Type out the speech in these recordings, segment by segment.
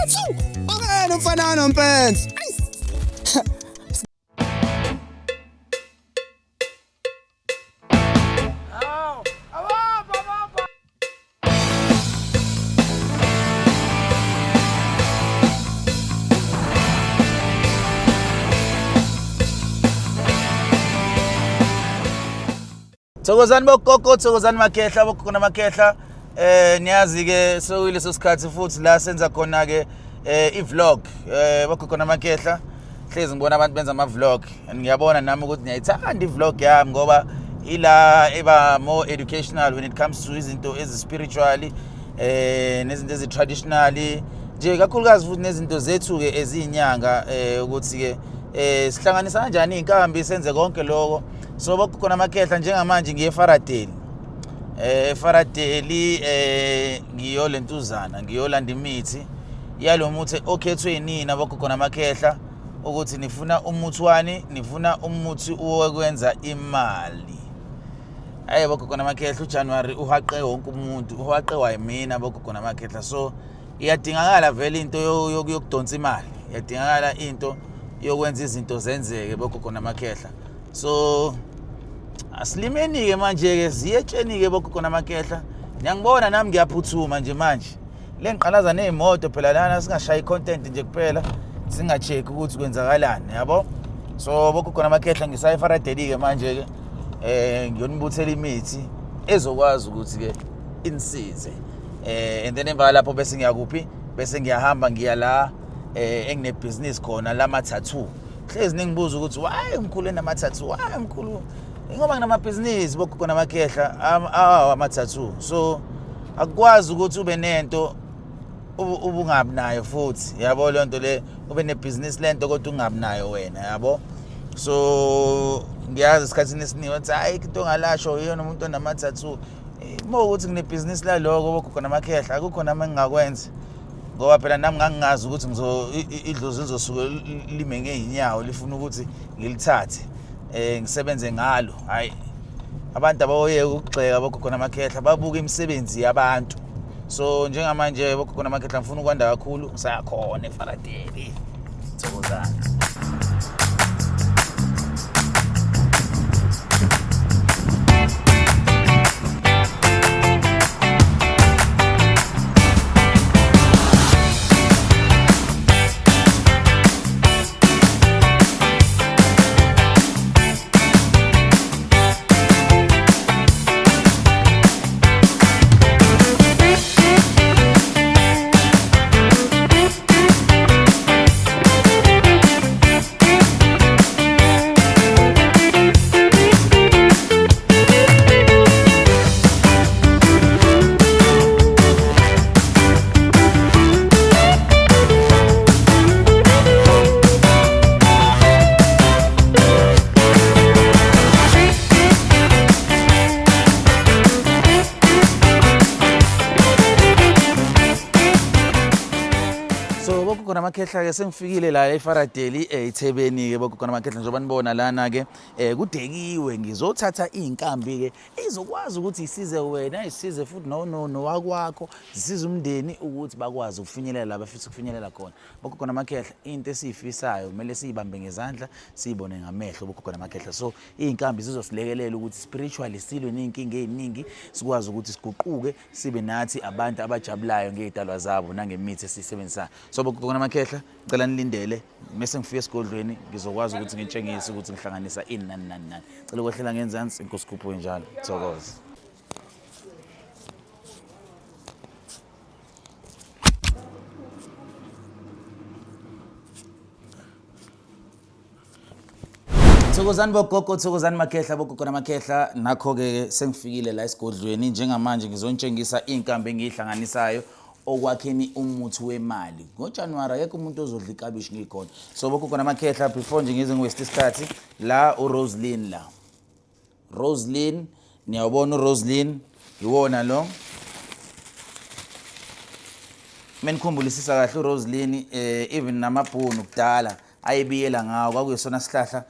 Wena umfana nompenzi. Thokozani bogogo, thokozani makhehla, bogogo namakhehla. Niyazi ke sekuyileso sikhathi futhi la senza khona ke i-vlog bogogo namakhehla. Hlezi ngibona abantu benza ama-vlog and ngiyabona nami ukuthi ngiyayithanda i-vlog yami ngoba ila eba more educational when it comes to izinto ezi-spiritually nezinto ezi-traditionally nje kakhulukazi futhi nezinto zethu-ke eziyinyanga ukuthi-ke sihlanganisa kanjani iy'nkambi senze konke lokho. So bogogo namakhehla, njengamanje ngiye eFaradeli, eFaradeli ngiyolentuzana ngiyolanda imithi yalo muthi okhethwe yinina bogogo namakhehla ukuthi nifuna umuthi wani, nifuna umuthi wokwenza imali. Hayi bogogo namakhehla, uJanuary uhaqe wonke umuntu, uhaqe wayimina bogogo namakhehla. So iyadingakala vele into yokudonsa imali, iyadingakala into yokwenza izinto zenzeke bogogo namakhehla. So asilimeni-ke manje-ke, ziye etsheni-ke bogogo namakhehla. Niyangibona nami ngiyaphuthuma nje manje, le ngiqalaza ney'moto phela lana, singashayi i-content nje kuphela singa-check ukuthi kwenzakalani, yabo. So bogogo namakhehla, ngisaya eFaradeli-ke manje-ke, ngiyonibuthela imithi ezokwazi ukuthi-ke inisize, and then emva lapho bese ngiyakuphi, bese ngiyahamba ngiya la enginebhizinisi khona lama-tattoo. Hlezi ningibuza ukuthi why mkhulu enama-tattoo, why mkhulu, ngoba nginamabhizinisi bogogo namakhehla ama-tattoo. So akukwazi ukuthi ube nento ubungabi nayo futhi, yabo, leyo nto le, ube nebhizinisi lento kodwa ungabi nayo wena, yabo. So ngiyazi esikhathini esiningi bathi hayi into ongalasho iyona umuntu onama-tattoo. Uma ukuthi nginebhizinisi laloko bogogo namakhehla, akukho nami engingakwenza ngoba phela nami ngangingazi ukuthi idlozi lizosuke lime ngey'nyawo lifuna ukuthi ngilithathe ngisebenze ngalo. Hhayi, abantu abawoyeka ukugxeka bogogo namakhehla, babuka imisebenzi yabantu. So njengamanje bogogo namakhehla, ngifuna ukwanda kakhulu, ngisayakhona eFaradeli. Thokozani. So bogogo namakhehla-ke, sengifikile la eFaradeli eThebeni-ke bogogo namakhehla, njengoba nibona lana-ke kudekiwe. Ngizothatha iy'nkambi-ke ezokwazi ukuthi isize wena, isize futhi nowakwakho, zisize umndeni ukuthi bakwazi ukufinyelela la bafisa ukufinyelela khona. Bogogo namakhehla, into esiyifisayo kumele siyibambe ngezandla, siyibone ngamehlo bogogo namakhehla. So iy'nkambi zizosilekelela ukuthi spiritually silwe ney'nkinga ey'ningi, sikwazi ukuthi siguquke sibe nathi abantu abajabulayo ngey'dalwa zabo nangemithi esiyisebenzisayo. So bogogo namakhehla, ngicela nilindele mese ngifika esigodlweni, ngizokwazi ukuthi ngitshengise ukuthi ngihlanganisa ini nani nani nani. Cela ukwehlela ngenzansi, inkosi khuphuke njalo. Thokoza. Thokozani bogogo, thokozani makhehla, bogogo namakhehla. Nakho-ke sengifikile la esigodlweni njengamanje, ngizontshengisa iy'nkambi engiyihlanganisayo okwakheni umuthi wemali. NgoJanuwari akekho umuntu ozodla ikabishi ngikhona. So bogogo namakhehla, before nje ngize ngiweste isikhathi, la uRoslyn la. Roslyn, niyawubona uRoslyn, iwona lo. Menikhumbulisa kahle uRoslyn, even namabhunu kudala ayebiyela ngawo, kwakuyisona sihlahla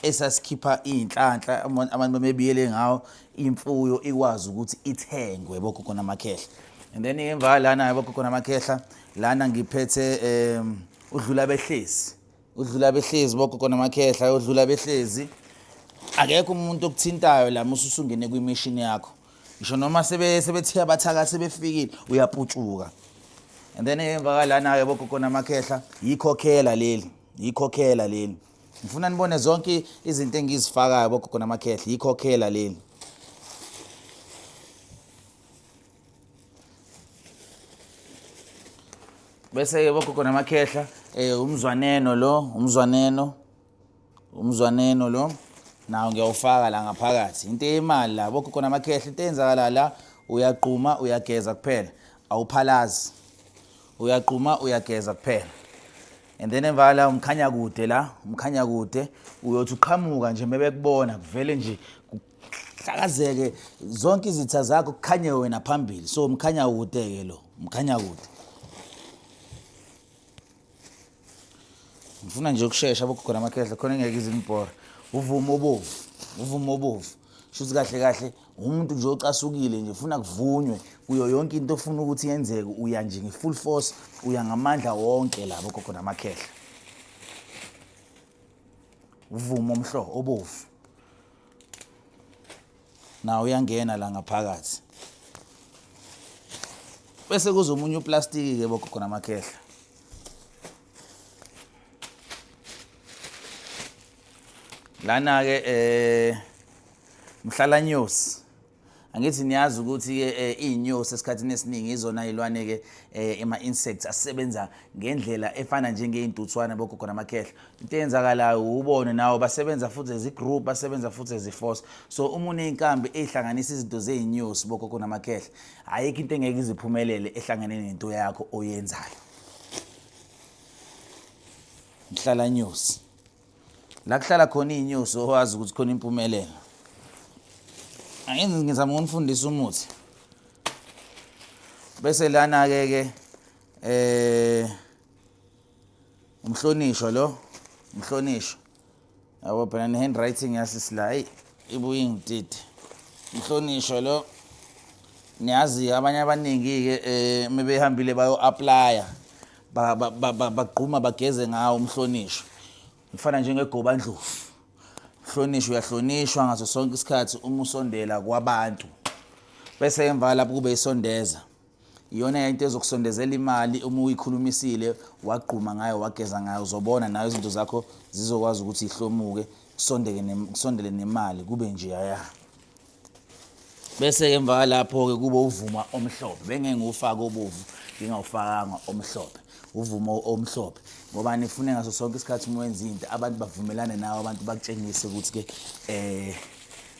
esasikhipha iy'nhlanhla, abantu bamebiyele ngawo, imfuyo ikwazi ukuthi ithengwe bogogo namakhehla. And then emva lana yabo khona amakhehla, lana ngiphethe udlula behlezi, udlula behlezi bogogo namakhehla, udlula behlezi. Akekho umuntu okuthintayo la mususungene kwimishini yakho, ngisho noma sebethiya abathakathi sebefikile, uyaputshuka. And then emva kalana-ke bogogo namakhehla, yikhokhela leli, yikhokhela leli. Ngifuna nibone zonke izinto engizifakayo bogogo namakhehla, yikhokhela leli. Bese-ke bogogo namakhehla, umzwaneno lo, umzwaneno, umzwaneno lo nawo ngiyawufaka la ngaphakathi. Into eyimali la bogogo namakhehla, into eyenzakala la, uyaquma uyageza kuphela, awuphalazi, uyaquma uyageza kuphela. And then emva la umkhanya kude la, umkhanya kude uyothi uqhamuka nje mebekubona kuvele nje kuhlakazeke zonke izitha zakho, kukhanye wena phambili. So umkhanya kude ke lo, umkhanya kude. Ngifuna nje ukushesha bogogo namakhehla, khona engeke izingibhore. Uvumo obovu, uvumo obovu. Shuthi kahle kahle umuntu nje ocasukile nje ufuna kuvunywe kuyo yonke into ofuna ukuthi yenzeke, uya nje nge-full force, uya ngamandla wonke la bogogo namakhehla. Uvumo omhlo obovu nawo uyangena la ngaphakathi. Bese kuza omunye uplastiki ke bogogo namakhehla. Lana ke mhlalanyosi. Angithi niyazi ukuthi ke iy'nyosi esikhathini esiningi izona iy'lwane ke ama-insects asebenza ngendlela efana njengey'ntuthwane bogogo namakhehla. Into eyenzakalayo ubone nawo basebenza futhi as i-group, basebenza futhi as i-force. So uma uney'nkambi ey'hlanganisa izinto zey'nyosi bogogo namakhehla, ayikho into engeke iziphumelele ehlangene nento yakho oyenzayo. Mhlalanyosi. La kuhlala khona iy'nyosi owazi ukuthi khona impumelelo. Angenzi, ngizama ukunifundisa umuthi. Bese lana-ke ke umhlonishwa lo, umhlonishwa. Yabo phela ne-handwriting yasisi la, eyi ibuye ingidide. Umhlonishwa lo, niyazi abanye abaningi-ke mebehambile bayo-aplaya, bagquma bageze ngawo umhlonishwa. Ufana njengegobandlovu. Mhlonishwa uyahlonishwa ngaso sonke isikhathi uma usondela kwabantu. Bese emva lapho kube isondeza. Iyona into ezokusondezela imali uma uyikhulumisile, wagquma ngayo, wageza ngayo, uzobona nayo izinto zakho zizokwazi ukuthi ihlomuke, kusondeke kusondele nemali kube nje aya. Bese emva kwalapho ke kube uvuma omhlophe, bengeke ngiwufake obovu ngingawufakanga omhlophe. Uvuma omhlophe ngoba nifune ngaso sonke isikhathi uma wenza into abantu bavumelane nawe, abantu bakutshengise ukuthi ke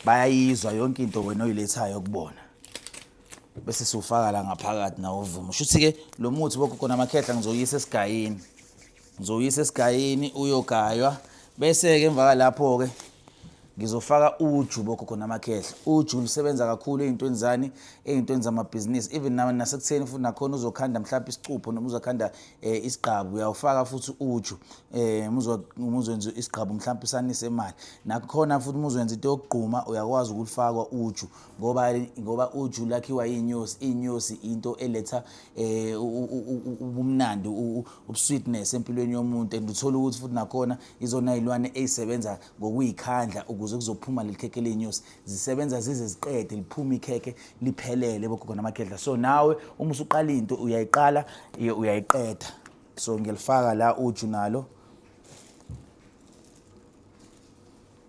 bayayizwa yonke into wena oyilethayo kubona. Bese siwufaka la ngaphakathi nawo uvumo. Shuthi ke lo muthi bogogo namakhehla ngizoyisa esigayini, ngizoyisa esigayini uyogaywa. Bese ke emva kwalapho ke ngizofaka uju bogogo namakhehla. Uju lusebenza kakhulu ey'ntweni zani, ey'ntweni zamabhizinisi, even nasekutheni futhi nakhona uzokhanda mhlawumbe isicupho noma uzokhanda isigqabu, uyawufaka futhi uju. Uma uzwenza isigqabu mhlawumbe usanise imali, nakhona futhi uma uzwenza into yokugquma uyakwazi ukulifakwa uju, ngoba uju lakhiwa iy'nyosi. Iy'nyosi into eletha ubumnandi, ubusweetness empilweni yomuntu, and uthola ukuthi futhi nakhona izona y'lwane ey'sebenza ngokuyikhandla ukuze kuzophuma leli khekhe ley'nyosi, zisebenza zize ziqede liphume ikhekhe liphelele bogogo namakhehla. So nawe uma usuqala into uyayiqala uyayiqeda. So ngiyalifaka la uju nalo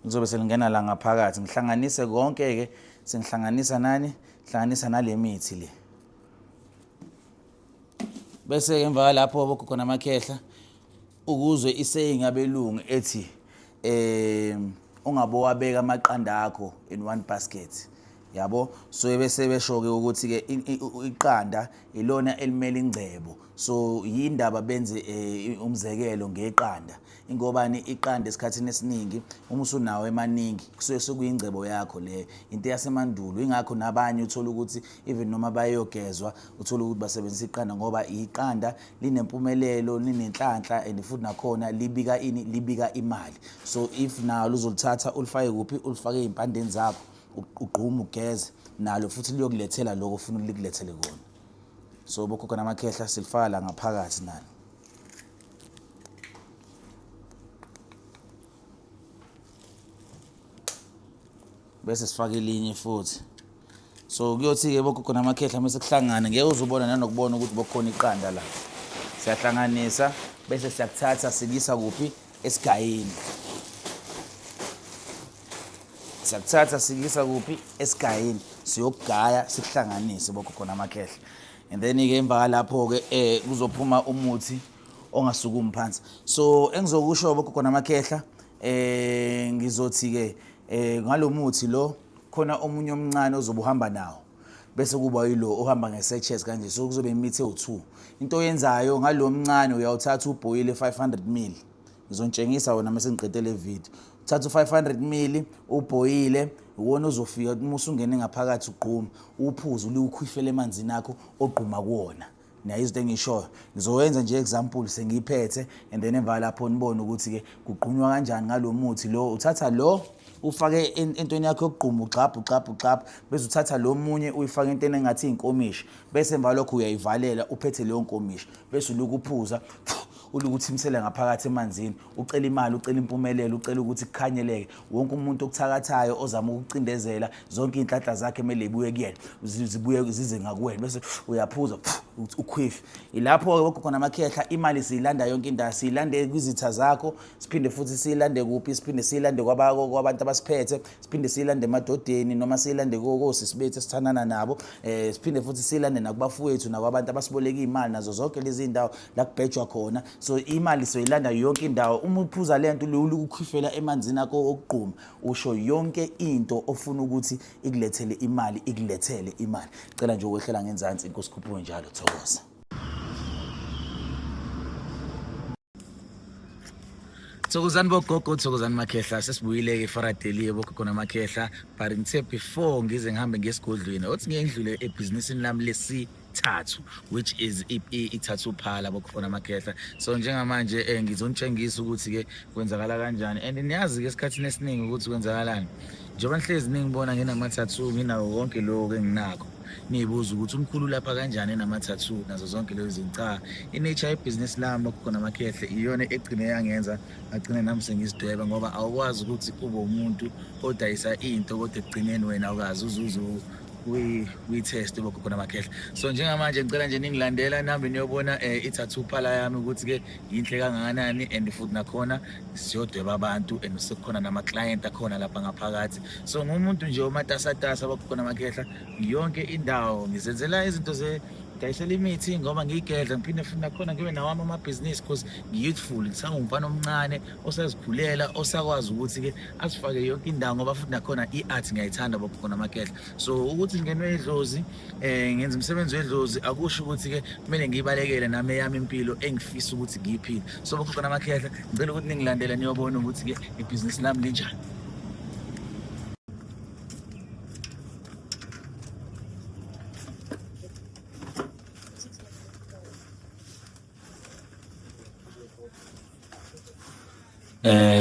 lizobe selingena la ngaphakathi, ngihlanganise konke-ke, sengihlanganisa nani, ngihlanganisa nale mithi le. Bese-ke emva kwalapho bogogo namakhehla, ukuzwe isaying yabelungu ethi ungabo wabeka amaqanda akho in one basket, yabo. So bese besho-ke ukuthi-ke iqanda ilona elimele ingcebo. So yindaba benze umzekelo ngeqanda, ingobani iqanda esikhathini esiningi uma usunawo emaningi kusuke sekuyingcebo yakho leyo, into yasemandulo. Ingakho nabanye uthola ukuthi even noma bayogezwa uthola ukuthi basebenzisa iqanda, ngoba iqanda linempumelelo, linenhlanhla, and futhi nakhona libika ini, libika imali. So if nalo uzolithatha ulifake kuphi, ulifake ey'mpandeni zakho, ugqume ugeze nalo futhi liyokulethela lokho ofuna likulethele kona. So bogogo namakhehla, silifaka la ngaphakathi nalo. Bese sifaka elinye futhi. So kuyothi-ke bogogo namakhehla mase kuhlangana, ngeke uzubona nanokubona ukuthi bokukhona iqanda la. Siyahlanganisa bese siyakuthatha sikisa kuphi? Esigayini. Siyakuthatha sikisa kuphi? Esigayini. Siyokugaya sikuhlanganise bogogo namakhehla. And then-ke emva kalapho-ke kuzophuma umuthi ongasukumi phansi. So engizokusho bogogo namakhehla, ngizothi-ke ngalomuthi lo khona omunye omncane ozobe uhamba nawo, bese kuba yilo ohamba nge-sachets kanje. So kuzobe imithi ewu-2. Into oyenzayo ngalo mncane, uyawuthatha ubhoyile 500 ml. Ngizontshengisa wona mase ngiqede le video. Uthatha u-500 ml ubhoyile, uwona uzofika uma usungene ngaphakathi ugquma, uphuze uliwukhwifele emanzini akho ogquma kuwona. Nayo izinto engishoyo ngizowenza nje example sengiyiphethe, and then emva lapho nibone ukuthi-ke kugqunywa kanjani ngalo muthi lo. Uthatha lo ufake entweni yakho yokugquma, ugxabha ugxabha ugxabha, bese uthatha lo munye uyifake entweni engathi iy'nkomishi, bese emva lokho uyayivalela uphethe leyo nkomishi, bese ulokhu uphuza, ulokhu uthimisela ngaphakathi emanzini, ucela imali, ucela impumelelo, ucela ukuthi kukhanyeleke wonke umuntu okuthakathayo ozama ukucindezela. Zonke iy'nhlanhla zakhe kumele ibuye kuyena, zibuye zize ngakuwena, bese uyaphuza ukhwifi. Ilapho-ke bogogo namakhehla, imali siyilanda yonke indawo. Siyilande kwizitha zakho, siphinde futhi siyilande kuphi? Siphinde siyilande kwabantu abasiphethe, siphinde siyilande emadodeni, noma siyilande kosisi bethu esithandana nabo, siphinde futhi siyilande nakubafowethu nakwabantu abasiboleka iy'mali, nazo zonke lezi ndawo la kubhejwa khona. So imali soyilanda yonke indawo. Uma uphuza le nto, ukhwifela emanzini akho okugquma, usho yonke into ofuna ukuthi ikulethele imali, ikulethele imali. Cela nje ukwehlela ngenzansi. Inkosi khuphuke njalo. Thokoza. Thokozani bogogo, thokozani makhehla. Sesibuyile-ke eFaradeliye bogogo namakhehla, but ngithe before ngize ngihambe ngiye esigodlweni, othi ngike ngidlule ebhizinisini lami lesithathu, which is i-tattoo parlor bogogo namakhehla. So njengamanje ngizonitshengisa ukuthi-ke kwenzakala kanjani, and niyazi-ke esikhathini esiningi ukuthi kwenzakalani. Njengoba nihlezi ningibona nginama-tattoo, nginawo konke lokhu enginakho, niyibuza ukuthi umkhulu lapha kanjani enama-tattoo nazo zonke lezo zinto. Cha, i-nature yebhizinisi lami bogogo namakhehle iyona egcine yangenza ngagcina nami sengizidweba, ngoba awukwazi ukuthi kube umuntu odayisa into kodwa ekugcineni wena awukazi uzuze kwi-test bogogo namakhehla. So njengamanje ngicela nje ningilandela nihambe niyobona i-tattoo parlor yami ukuthi-ke yinhle kangakanani, and futhi nakhona siyodweba abantu, and sekukhona nama-client akhona lapha ngaphakathi. So ngumuntu nje omatasatasa bogogo namakhehla yonke indawo. Ngizenzela izinto ze dayisela imithi ngoba ngiyigedla, ngiphinde futhi nakhona ngibe nawami amabhizinisi, because ngi-youthful, ngisangumfana omncane osazikhulela, osakwazi ukuthi-ke azifake yonke indawo, ngoba futhi nakhona i-art ngiyayithanda bogogo namakhehla. So ukuthi ngingenwe idlozi, ngenza umsebenzi wedlozi, akusho ukuthi-ke kumele ngiyibalekele nami eyami impilo engifisa ukuthi ngiyiphile. So bogogo namakhehla, ngicela ukuthi ningilandele niyobona ukuthi-ke ibhizinisi lami linjani.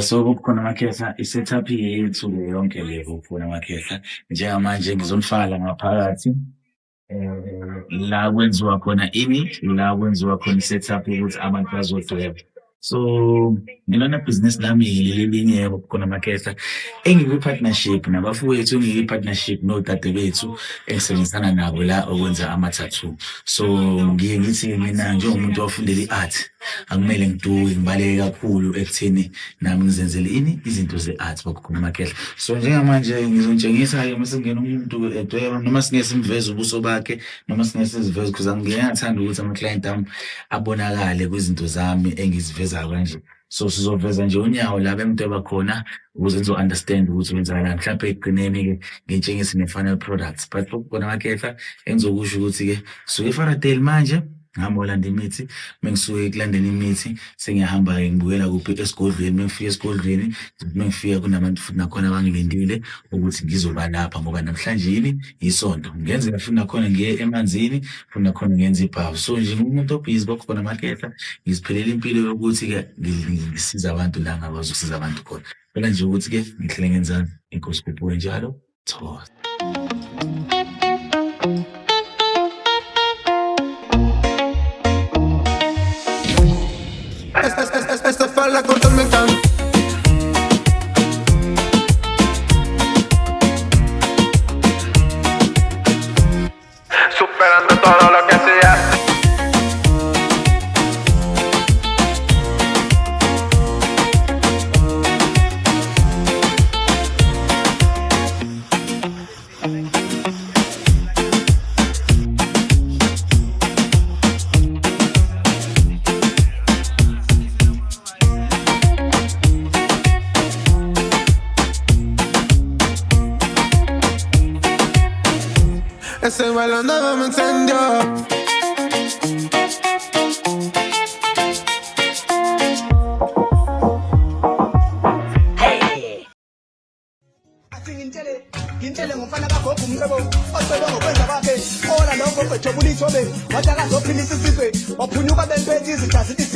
So kukhona amakhehla, i-setup yethu ke yonke le kukhona amakhehla. Njengamanje ngizonifaka ngaphakathi la kwenziwa khona ini, la kwenziwa khona i-setup yokuthi abantu bazodweba. So ngilona bhizinisi lami leli elinye khona amakhehla engikwi-partnership nabafowethu, engikwi-partnership nodade bethu engisebenzisana nabo la okwenza ama-tattoo. So ngiye ngithi mina njengomuntu owafundela i-art, akumele ngiduke ngibaleke kakhulu ekutheni nami ngizenzele ini, izinto ze-art bogogo namakhehla. So njengamanje ngizontshengisa-ke uma sekungena umuntu edweba, noma singeke simveze ubuso bakhe, noma singeke siziveze, because angiyathanda ukuthi ama-client ami abonakale kwizinto zami engizivezayo kanje. So sizoveza nje unyawo la bengidweba khona ukuze nizo-understand ukuthi kwenzakalani. Mhlawumpe ekugcineni-ke ngitshengise ne-final products, but khona amakhehla engizokusho ukuthi-ke suke eFaradale manje ngihamba olanda imithi. Mengisuke ekulandeni imithi sengiyahamba-ke ngibukela kuphi? Esigodlweni. Mengifika esigodlweni, mengifika kunabantu futhi nakhona abangilindile ukuthi ngizobalapha, ngoba namhlanje yini? Isonto. Ngenzeka futhi nakhona ngiye emanzini, futhi nakhona ngenza ibhavu. So nje ngumuntu obhizi bokhona amakhehla, ngiziphilela impilo yokuthi-ke ngisiza abantu la ngakwazi ukusiza abantu khona. Phela nje ukuthi-ke ngihlele ngenzani. Inkosi khuphuke njalo. Thokoza. la tormenta. Superando todo lo que sea. Ese bailando me encendió. Ngintshele ngintshele ngomfana kagogo umcebo ocebe ngokwenza kwakhe ola lokho ejabula ithobe wathi akazophilisa isizwe waphunyuka bempethe izitha zithi.